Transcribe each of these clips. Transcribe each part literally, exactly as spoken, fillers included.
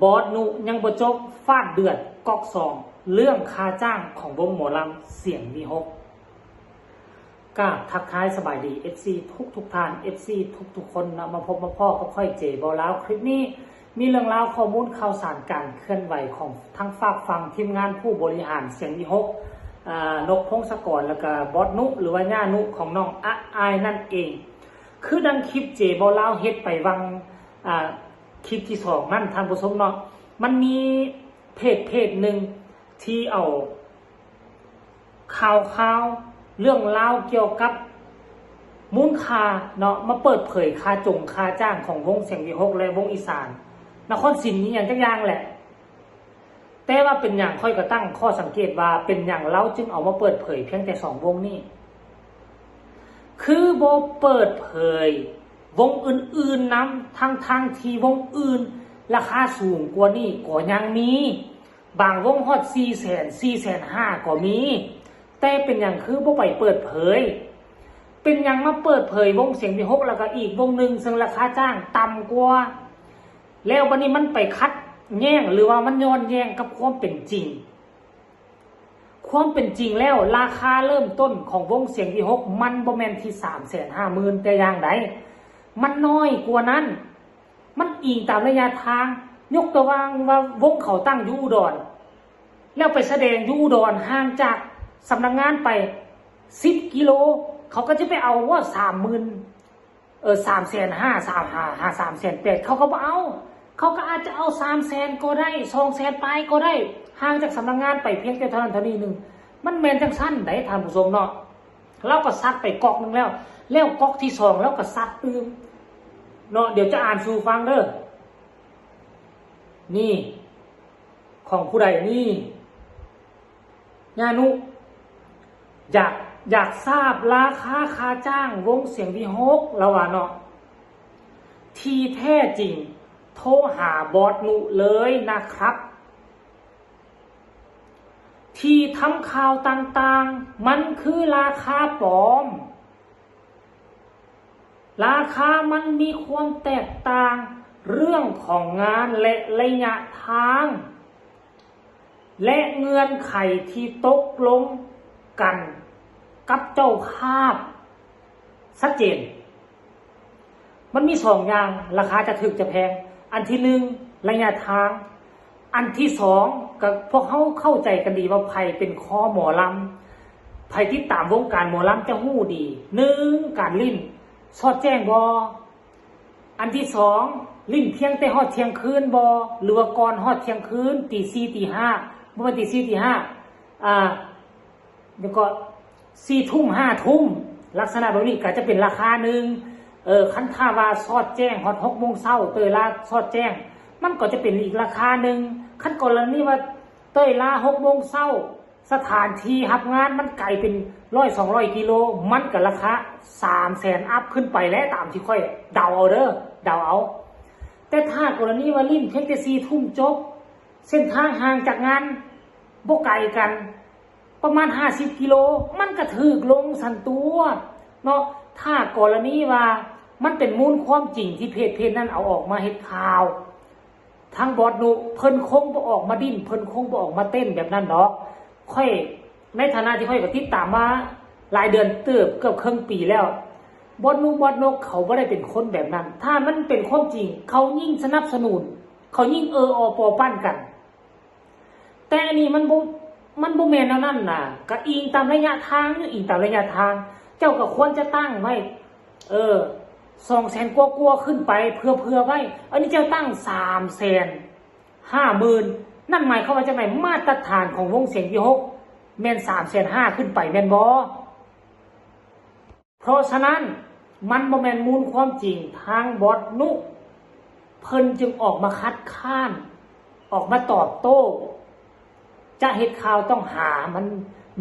บอสนุยังบ่จบ ฟาดเดือดก๊อกสอง เรื่องค่าจ้างของวงหมอลำเสียงวิหค กราบทักทายสบายดี เอฟซี ทุกทุกๆท่าน เอฟซี ทุกทุกๆคนนะ มาพบมาพ้อกับข้อยเจบ่าวลาว คลิปนี้มีเรื่องราวข้อมูลข่าวสารการเคลื่อนไหวของทั้งฝากฝั่งทีมงานผู้บริหารเสียงวิหค อ่า นกพงศกร แล้วก็บอสนุหรือว่าย่านุของน้องอะอายนั่นเอง คือดังคลิปเจบ่าวลาวเฮ็ดไปวัง อ่า คลิปที่สองนั่นท่านผู้ชมเนาะ มันมีเพจเพจหนึ่งที่เอาข่าวข่าวเรื่องราวเกี่ยวกับมูลค่าเนาะ มาเปิดเผยค่าจงค่าจ้างของวงเสียงวิหคและวงอีสาน นครศิลป์นี่อย่างจักอย่างแหละ แต่ว่าเป็นอย่างข้อยก็ตั้งข้อสังเกตว่าเป็นอย่างเราจึงเอามาเปิดเผยเพียงแต่สองวงนี้ คือบ่เปิดเผยวงอื่นๆนำ ทั้งๆที่วงอื่นราคาสูงกว่านี้ก็ยังมี บางวงฮอดสี่แสน สี่แสนห้าก็มี แต่เป็นอย่างคือบ่ไปเปิดเผย เป็นอย่างมาเปิดเผยวงเสียงวิหคแล้วก็อีกวงหนึ่งซึ่งราคาจ้างต่ำกว่า แล้วบัดนี้มันไปขัดแย้งหรือว่ามันย้อนแย้งกับความเป็นจริง ความเป็นจริงแล้วราคาเริ่มต้นของวงเสียงวิหคมันบ่แม่นที่สามแสนห้าหมื่นแต่อย่างใด มันน้อยกว่านั้น มันอิงตามระยะทาง ยกตัวอย่างว่าวงเขาตั้งอยู่อุดร แล้วไปแสดงอยู่อุดรห่างจากสำนักงานไปสิบกิโล เขาก็จะไปเอาว่าสามหมื่น เออ สามแสนห้า สามห้า หา สามแสนแปด เขาก็บ่เอา เขาก็อาจจะเอาสามแสนก็ได้ สองแสนปลายก็ได้ ห่างจากสำนักงานไปเพียงแต่เท่านั้นเท่านี้หนึ่ง มันแม่นจังซั่นได๋ท่านผู้ชมเนาะ เราก็ซัดไปก๊อกหนึ่งแล้ว แล้วก๊อกที่สองเราก็ซัดตื่มเนาะ เดี๋ยวจะอ่านสู่ฟังเด้อ นี่ ของผู้ใดนี่ ย่านุ อยาก อยากทราบราคาค่าจ้างวงเสียงวิหค ละว่าเนาะ ที่แท้จริง โทรหาบอสนุเลยนะครับ ที่ทำข่าวต่างๆ มันคือราคาปลอม ราคามันมีความแตกต่างเรื่องของงานและระยะทาง และเงื่อนไขที่ตกลงกันกับเจ้าภาพ ชัดเจน มันมีสองอย่าง ราคาจะถูกจะแพง อันที่หนึ่ง ระยะทาง อันที่สอง ก็พวกเขาเข้าใจกันดีว่าไผเป็นคอหมอลำ ไผติดตามวงการหมอลำจะฮู้ดี หนึ่ง การลิ้น สอดแจ้งบ่ อันที่สอง ลิ้นเพียงแต่ฮอดเที่ยงคืนบ่ หรือว่าก่อนฮอดเที่ยงคืน ตีสี่ ตีห้า บ่แม่นตีสี่ ตีห้า อ่า แล้วก็สี่ทุ่ม ห้าทุ่ม ลักษณะแบบนี้ก็จะเป็นราคาหนึ่ง เออ คันถ้าว่าสอดแจ้งฮอดหกโมงเช้า เตยล่าสอดแจ้ง มันก็จะเป็นอีกราคาหนึ่ง คันกรณีว่าเตยล่าหกโมงเช้า สถานที่รับงานมันไกลเป็นร้อยสองร้อยกิโล มันก็ราคาสามแสนอัพขึ้นไปแล้ว ตามที่ข้อยเดาเอาเด้อ เดาเอา แต่ถ้ากรณีว่าลิ้นเพียงแต่สี่ทุ่มจบ เส้นทางห่างจากงานบ่ไกลกัน ประมาณห้าสิบกิโล มันก็ถูกลงซั้นตั๊วเนาะ ถ้ากรณีว่ามันเป็นมูลความจริงที่เพจเพจนั้นเอาออกมาเฮ็ดข่าว ทางบอสนุเพิ่นคงบ่ออกมาดิ้น เพิ่นคงบ่ออกมาเต้นแบบนั้นดอก ข้อยในฐานะที่ข้อยก็ติดตามมาหลายเดือนเติบ เกือบครึ่งปีแล้ว บอสนุ บอสนุเขาบ่ได้เป็นคนแบบนั้น ถ้ามันเป็นความจริง เขายิ่งสนับสนุน เขายิ่งเออออปอปั้นกัน แต่อันนี้มันบ่ มันบ่แม่นแนวนั้นน่ะ ก็อิงตามระยะทาง อิงตามระยะทาง เจ้าก็ควรจะตั้งไว้ เออ สองแสนกว่าๆขึ้นไป เผื่อๆไว้ อันนี้เจ้าตั้งสามแสนห้าหมื่น นั่นหมายความว่าจั่งใด มาตรฐานของวงเสียงวิหค แม่นสามแสนห้าขึ้นไปแม่นบ่ เพราะฉะนั้นมันบ่แม่นมูลความจริง ทางบอสนุ เพิ่นจึงออกมาคัดค้าน ออกมาตอบโต้ จะเฮ็ดข่าวต้องหามัน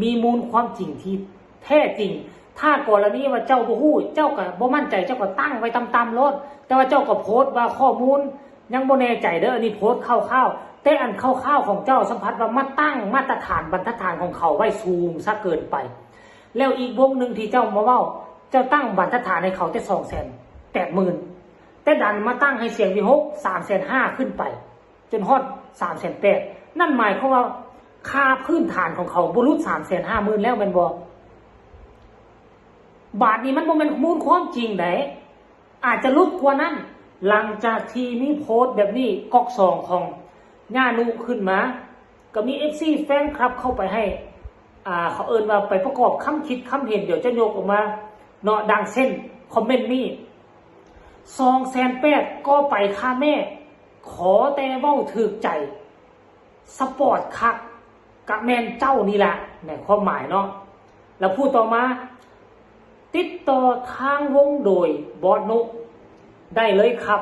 มีมูลความจริงที่แท้จริง ถ้ากรณีว่าเจ้าบ่ฮู้ เจ้าก็บ่มั่นใจ เจ้าก็ตั้งไว้ต่ำๆโลด แต่ว่าเจ้าก็โพสต์ว่าข้อมูลยังบ่แน่ใจเด้อ อันนี้โพสต์คร่าวๆ แต่อันคร่าวๆของเจ้าสัมผัสว่ามาตั้งมาตรฐานบรรทัดฐานของเขาไว้สูงซะเกินไป แล้วอีกวงหนึ่งที่เจ้ามาเว้า เจ้าตั้งบรรทัดฐานให้เขาแต่สองแสนแปดหมื่น แต่ดันมาตั้งให้เสียงวิหคสามแสนห้าขึ้นไป จนฮอดสามแสนแปด นั่นหมายความว่าค่าพื้นฐานของเขาบ่หลุดสามแสนห้าหมื่นแล้วแม่นบ่? บาดนี้มันบ่แม่นมูลความจริงได๋ อาจจะหลุดกว่านั้น หลังจากที่มีโพสต์แบบนี้ก๊อกสองของย่านุขึ้นมา ก็มี เอฟซี แฟนคลับเข้าไปให้ อ่า เขาเอิ้นว่าไปประกอบคำคิดคำเห็น เดี๋ยวจะยกออกมาเนาะ ดังเช่นคอมเมนต์นี้ สองแสนแปด ก็ไปค่ะแม่ ขอแต่เว้าถืกใจ สปอร์ตคัก กะแม่นเจ้านี่แหละ ในความหมายเนาะ แล้วผู้ต่อมา ติดต่อทางวงโดยบอสนุได้เลยครับ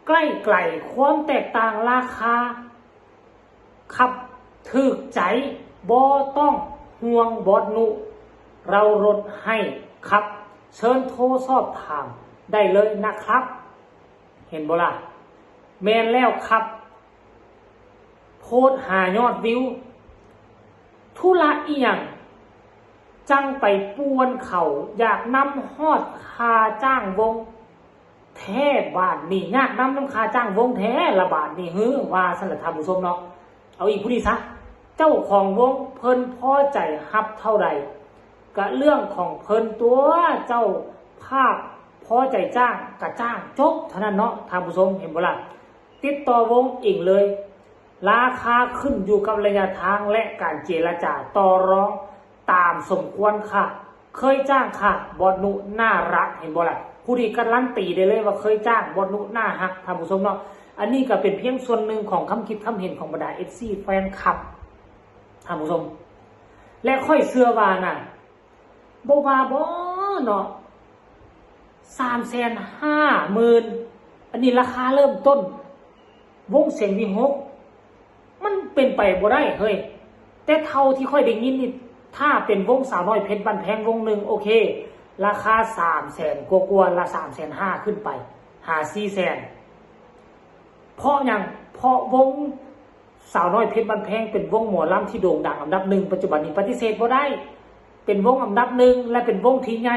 ใกล้ไกลความแตกต่างราคา ครับ ถืกใจ บ่ต้องห่วงบอสนุ เราลดให้ครับ เชิญโทรสอบถามได้เลยนะครับ เห็นบ่ล่ะ แม่นแล้วครับ โพสต์หายอดวิว ธุระอีหยัง จังไปป่วนเขา อยากนำฮอดค่าจ้างวง แท้บาดนี้ ยากนำนำค่าจ้างวงแท้ละบาดนี้ หือ ว่าซั่นล่ะท่านผู้ชมเนาะ เอาอีกผู้นี้ซะ เจ้าของวงเพิ่นพอใจรับเท่าใด กะเรื่องของเพิ่นตัว เจ้าภาพพอใจจ้างกะจ้าง จบเท่านั้นเนาะท่านผู้ชม เห็นบ่ล่ะ ติดต่อวงเองเลย ราคาขึ้นอยู่กับระยะทางและการเจรจาต่อรองตามสมควรค่ะ เคยจ้างค่ะ บอสนุน่ารัก เห็นบ่ล่ะ ผู้นี้การันตีได้เลยว่าเคยจ้าง บอสนุน่าฮัก ท่านผู้ชมเนาะ อันนี้ก็เป็นเพียงส่วนหนึ่งของคำคิดคำเห็นของบรรดา เอฟซี แฟนคลับ ท่านผู้ชม และข้อยเชื่อว่านะ บ่ว่าบ่เนาะ สามแสนห้าหมื่น อันนี้ราคาเริ่มต้น วงเสียงวิหค มันเป็นไปบ่ได้เฮ้ย แต่เท่าที่ข้อยได้ยินนี่ ถ้าเป็นวงสาวน้อยเพชรบ้านแพงวงหนึ่ง โอเค ราคาสามแสนกว่าๆ ละสามแสนห้าขึ้นไป หาสี่แสน เพราะหยัง เพราะวงสาวน้อยเพชรบ้านแพงเป็นวงหมอลำที่โด่งดังอันดับหนึ่ง ปัจจุบันนี้ปฏิเสธบ่ได้ เป็นวงอันดับหนึ่ง และเป็นวงที่ใหญ่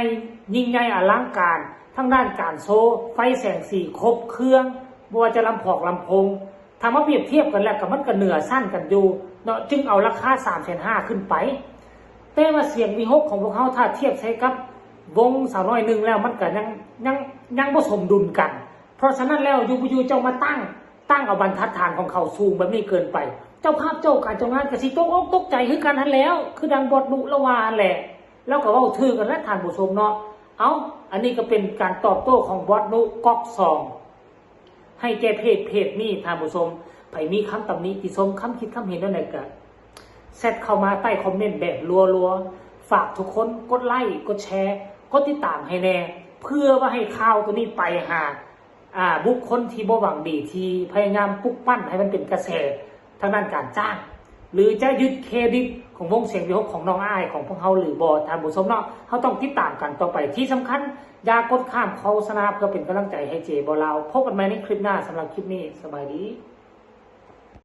ยิ่งใหญ่อลังการ ทั้งด้านการโชว์ ไฟแสงสีครบเครื่อง บ่ว่าจะลำพอกลำโพง ถ้ามาเปรียบเทียบกันแล้วก็มันก็เหนือชั้นกันอยู่เนาะ จึงเอาราคาสามแสนห้าขึ้นไป แต่ว่าเสียงวิหคของพวกเฮาถ้าเทียบใส่กับวงสาวน้อยหนึ่งแล้ว มันก็ยัง ยัง ยังบ่สมดุลกัน เพราะฉะนั้นแล้วอยู่บ่อยู่เจ้ามาตั้ง ตั้งเอาบรรทัดฐานของเขาสูงแบบนี้เกินไป เจ้าภาพเจ้าการเจ้างานก็สิตกอกตกใจคือกันหั้นแหล้ว คือดังบอสนุลาวาหั้นแหละ ลาวก็เว้าถืกหั้นแหละท่านผู้ชมเนาะ เอ้า อันนี้ก็เป็นการตอบโต้ของบอสนุก๊อกสอง ให้แก่เพจเพจนี้ท่านผู้ชม ไผมีคำตำหนิติชม คำคิดคำเห็นแนวใดก็แชทเข้ามาใต้คอมเมนต์แบบรัวๆ ฝากทุกคนกดไลค์ กดแชร์ กดติดตามให้แน่ เพื่อว่าให้ข่าวตัวนี้ไปหา อ่า บุคคลที่บ่หวังดี ที่พยายามปลุกปั้นให้มันเป็นกระแสทางด้านการจ้าง หรือจะยึดเครดิตของวงเสียงวิหคของน้องอ้ายของพวกเฮาหรือบ่ ท่านผู้ชมเนาะ เฮาต้องติดตามกันต่อไป ที่สำคัญ อย่ากดข้ามโฆษณาเพื่อเป็นกำลังใจให้เจบ่าวลาว พบกันใหม่ในคลิปหน้า สำหรับคลิปนี้ สบายดี